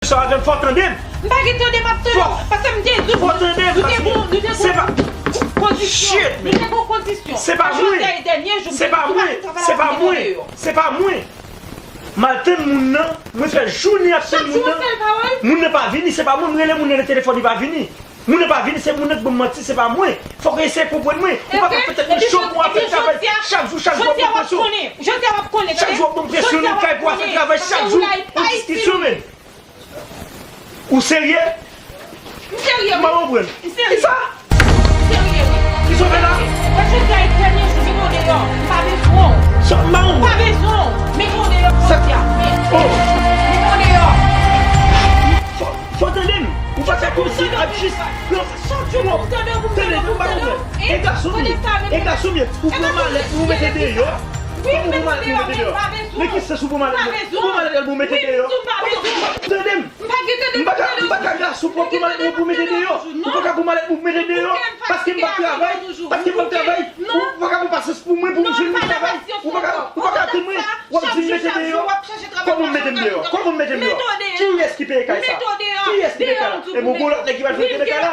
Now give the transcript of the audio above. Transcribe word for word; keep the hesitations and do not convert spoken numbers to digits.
Sa avè m, fò tande m. M pa gen tande m ap tande w. Paske m te di w, nou te gon, nou te gon kondisyon. Nou te gon kondisyon. Se pa mwen. Se pa mwen. Se pa mwen. Se pa mwen. M al tann moun nan. Mwen fè jounen ap tann moun nan. Moun nan pa vini. Se pa mwen. M rele moun nan nan telefòn, li pa vini. Moun nan pa vini. Se moun nan k ban m manti. Se pa mwen. Fòk w eseye konprann mwen. Ou pa ka fè tèt mwen cho pou w ap fè travay. Chak jou, chak jou w ap ban m presyon. Chak jou w ap ban m presyon nan kay pou w ap fè travay. Chak jou. Ou diskisyon, men. Ou serye? M serye, wi. M pa konprann. M serye. Kisa? M serye, wi. Kisa w fè la? Mwen jodi a e dènye jou, mete w deyò. M pa bezwen w. Sa, m pa konprann. M pa bezwen w. Mete w deyò jodi a. Mete w deyò. Fò, fò tande m. Ou pa ka kòmanse ap jis pran. Chak jou pou m tande w, pou m tande w, pou m tande w. E gason m ye. E gason m ye. Ou pran malèt, ou mete deyò. Kòman ou pran malèt, ou mete deyò? Men ki sans ou pran malèt? Ou pran malèt pou w mete deyò? Tande m. M pa ka, m pa ka gason pou w pran malèt mwen pou w mete deyò. Ou pa ka pran malèt mwen pou w mete deyò. Paske m p ap travay. Paske m p ap travay. Ou pa ka pran pasyans pou mwen pou m jwenn yon travay. Ou pa ka, ou pa ka tann mwen. W ap di m mete deyò. Kòman m mete m deyò? Kòman m mete m deyò? Kiyès ki peye kay sa? Kiyès ki peye kay la? E bon, gon lòt nèg ki pral fè kay la?